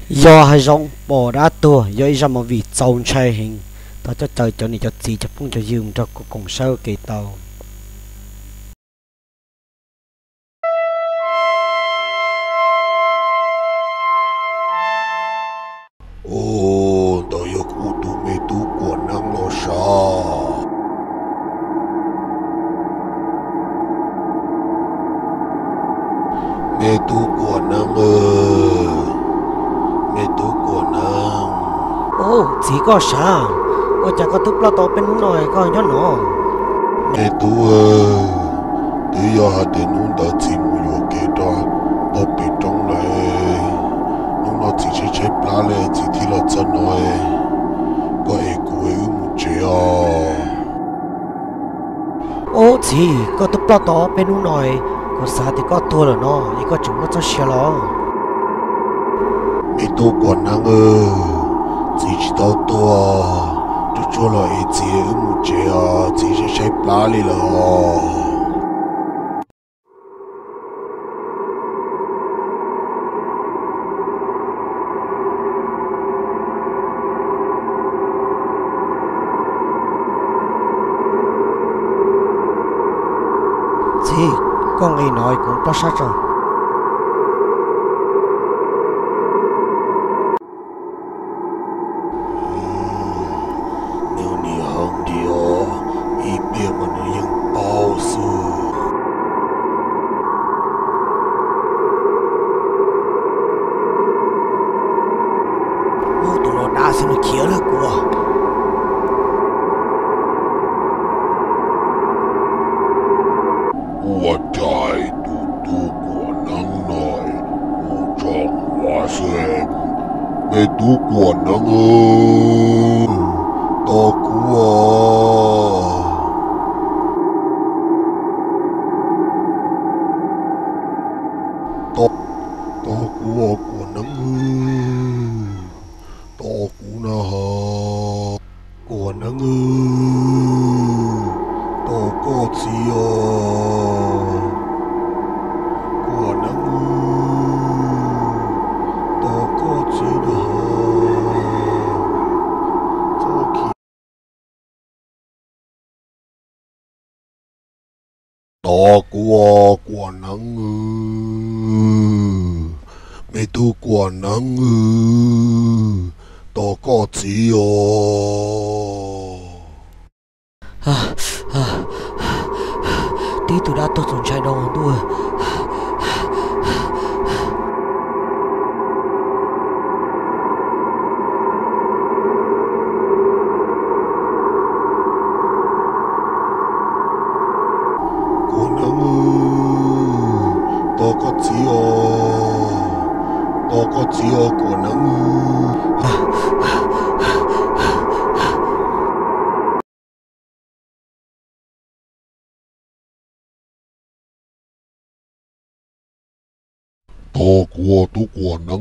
Yog hav zoov pom dab tuag yog ib zaj movie txaus ntshai heev. Thov coj caw cov niam cov txiv cov phooj cov ywg mus nrog kuv koom saib ua ke tau. Ua, ntawd yog kuv tus me tub Kuam Neeb los sav. Me tub Kuam Neeb, me tub Kuam Neeb. Ub, txiv koj sav, ua cas koj twb ploj tau peb hnub no koj nyob no? Me tub, twb yog hais tias hnub ntawd txiv mus yuam kev rau pem roob lawm, hnub no txiv tshaib tshaib plab li txiv thiaj los txog no. Koj es kuv wb mus tsev os. Ub txiv, koj twb ploj tau ob peb hnub no, kuv xav tias koj tuag lawm no es koj tseem muaj txoj sia los? Me tub Kuam Neeb, txiv tsis tau tuag, tsuag tsuag los es txiv wb mus tsev os, txiv tshaib tshaib plab li lawm os. Txiv, koj nqis no kuv plob sab tso. Nws nim heev diam, ib pliag mas nws yeej paub xwb. Ub, tus no dav xwb nws khiav lawm kuv. Ua cas tus tub Kuam Neeb no mus tso quav xwb. Me tub Kuam Neeb, tos kuv os. Tos kuv os Kuam Neeb, tos kuv na. Kuam Neeb, tos koj txiv os. Kuam Neeb, tos koj txiv na. Tos kuv os Kuam Neeb, me tub Kuam Neeb, tos koj txiv os. Tib tug dab tuag txaus ntshai dhau ntuj. Kuam Neeb, tos koj txiv os, tos koj txiv os Kuam Neeb. Tos kuv os tub Kuam Neeb.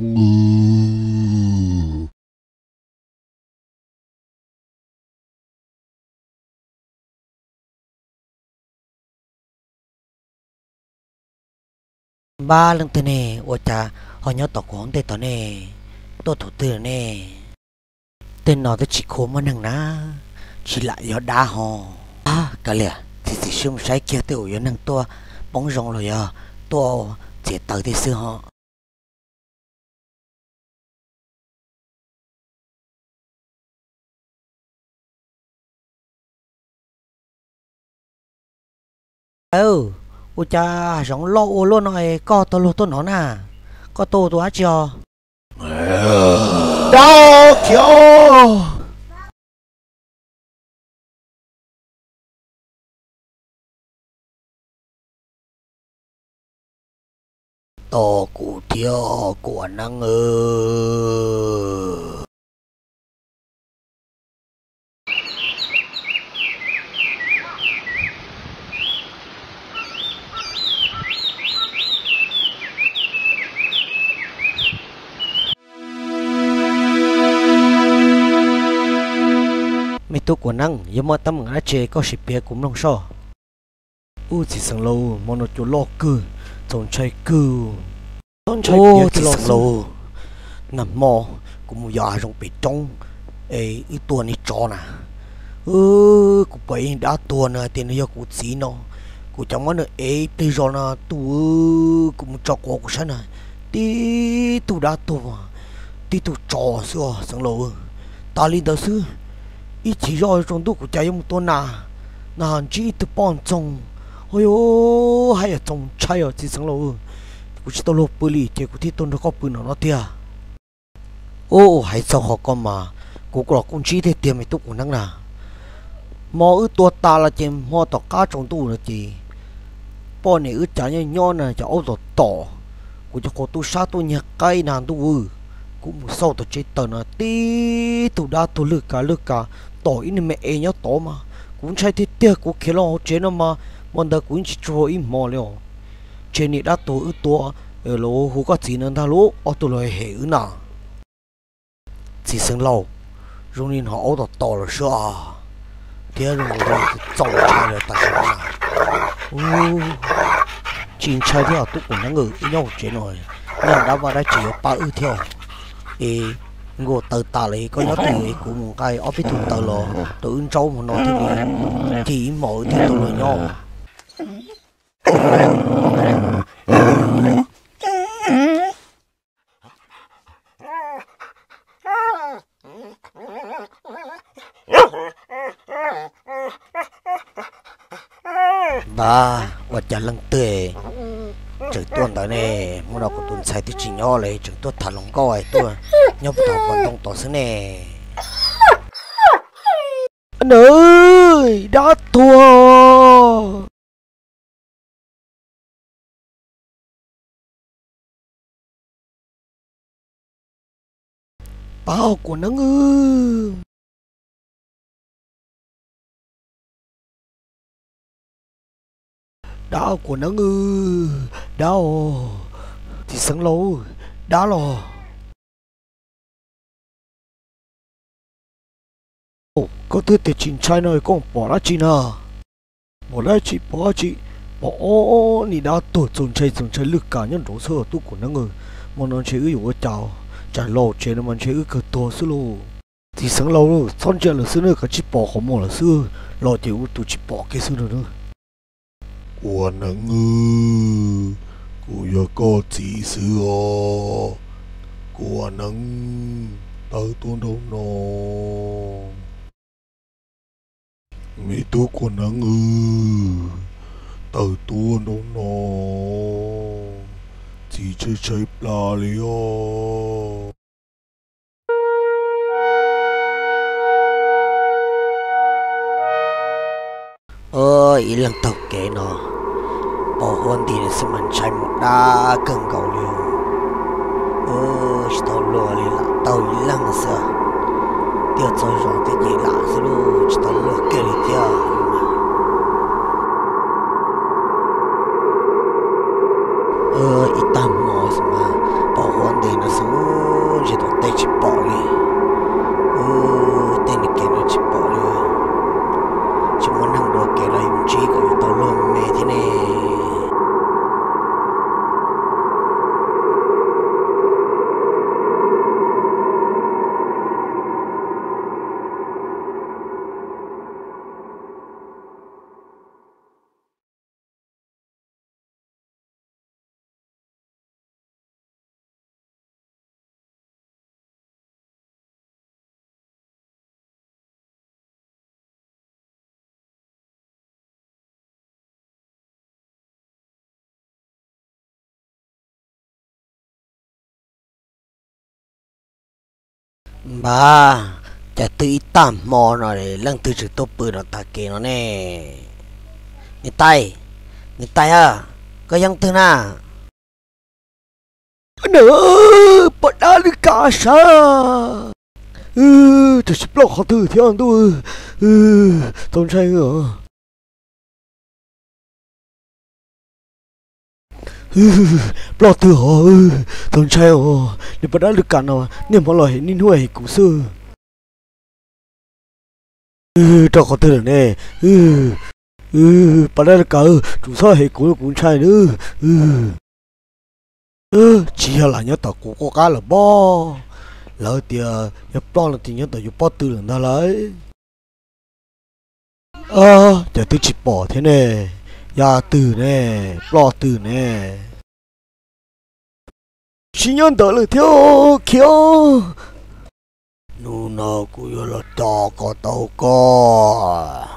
Npab, leej twg ne? Ua cas ho nyob tom kuv hauv ntej tod ne? Tuaj thaum twg ne? Tej no twb tsis khua muaj neeg na, tsis lam yog dab ho. Kav liam, txiav txim siab mus saib kiag tej uas yog neeg tuaj poob zoo los yog tuaj txiav taws tej xwb ho. Ua cas zoov loj ua luaj no es koj tau luag tuaj no na? Koj tuaj ua tus dab tsi os? Dab khiav. Tos kuv thiab Kuam Neeb. Me tub Kuam Neeb, yog muaj teeb meem dab tsi koj sim piav kuv mloog soj. Ub, txiv xeev laus, hmo no cua loj kawg, txaus ntshai kawg. Txaus ntshai, txiv xeev laus, Nag hmo kuv mus yos hav zoov pem roob es wb tua niag tsov na. Kuv pom ib dab tuag no hais tias nws yog kuv txiv no. Kuv cov muab nws ev ib pliag zos no tuaj, kuv mus tso quav kuv saib na, tib tug dab tuag, tib tug tsov xwb os xeev laus. Tas li ntawd xwb, ib chim zoj tsaus ntuj kuv cas yuav mus tua nas, nas ntsib ib tug poj ntxoog. Ua yuav haj yam txaus ntshai os txiv xeev laus. Kuv tsis tau luag pw li ces kuv thiaj tuaj nrog koj pw no no tiag. Ub, hais txog qhov ko mas kuv los kuj ntsib tiag tiag me tub Kuam Neeb na. Hmo wb tua tas los ces hmo tom qab tsaus ntuj no ces poj niam wb cas nyob nyob na cov aub tom tom, kuv cov quas tub sab tuaj nyiag qaib na ntuj. Kuv mus xauj tom tsev taws no tib tug dab tuag lwj kav lwj kav, tom ib niag me es nyob tod mas kuv ntshai tiag tiag. Kuv khiav los hauv tsev no mas hmo ntawd kuv yeej tsis tsaug ib hmo li os. Ntshe niag dab tuag wb tua los hu koj txiv no ntag lauj, ob tug los hem wb na. Txiv xeev laus, zoo li hnov aub tom tom los sub os, thiab zoo li txaus ntshai lawm tam sim no. Ub, tsis ntshai thiab tub Kuam Neeb, wb nyob hauv tsev no, nyob dab vaj dab tse yuav pab wb thiab. Es nkaus taws tas lawm koj nyob twj ywm es kuv mus nqa ob peb tug taws los rau wb ntsaub hmo no thiaj li, ib hmos wb thiaj tau los nyob. Npab, ua cas leej twg tseem tuaj ntawd ne? Hnub no kuv tus ntxhais twb tsis nyob lawm tseem tuaj tham hluas nkauj tuaj nyob puag tom ntoo tod xwb ne. Nawb, dab tuag. Pab Kuam Neeb, dab Kuam Neeb, dab os, txiv xeev laus, dab los. Koj twb tias tsis ntshai no koj pom dab tsi na? Pom dab tsi pom dab tsi? Pom ob niag dab tuag txaus ntshai txaus ntshai lwj kav nyob nraud xwb tub Kuam Neeb. Hmo no ntshe wb yuav ua cas, tsam los tsev no mas ntshe wb kawg tuag xwb lauj. Txiv xeev laus, txhob ntsia lawm xwb nawb, kav tsij pom qhov muag lawm xwb, los ces ua tus tsis pom kiag xwb no nawb. Kuam Neeb, kuv yog koj txiv xwb os. Kuam Neeb, tawm tuaj nraum no. Me tub Kuam Neeb, tawm tuaj nraum no, txiv tshaib tshaib plab li os. Ib leeg taug kev no, pos huab nti xwb mas ntshai mus dab kawg nkaus li. Tsis tau luag li, lam taug ib leeg xwb, twb txog zos twb ces lam xwb lauj, tsis tau luag kiag li thiab. Ib tag hmo xwb mas pos huab nti no xwb, ntshe tom tej tsis pom li. Tej niag kev no tsis pom li, tsis muaj neeg dua kev los yus ntsib kom yus tau luag me thiab ne. Npab, cas twb ib tag hmo no leej twg tseem tuaj pw no tag kev no ne? Niam tais, niam tais a, koj yeej twg na? Nws pom dab lwj kav sav, tab sis ploj qhov twg thiab ntuj, txaus ntshai. Ploj twg os, txaus ntshai os, nws pom dab lwj kav no, niaj hmo los hem niaj hnub hem kuv xwb. Rau qhov twg lawm ne? Pom dab lwj kav, tsis txhob hem kuv, kuv ntshai nawb. Tsis yog lam nyob tom kuv qub qab lawm pob. Lawv tias yog ploj no ces nyob tom yus pob tw lawm ntag lauj. Cas twb tsis pom thiab ne? Yog twg ne? Ploj twg ne? Tsis nyob ntawd lawm thiab, khiav. Hnub no kuv yuav los tos kom tau koj.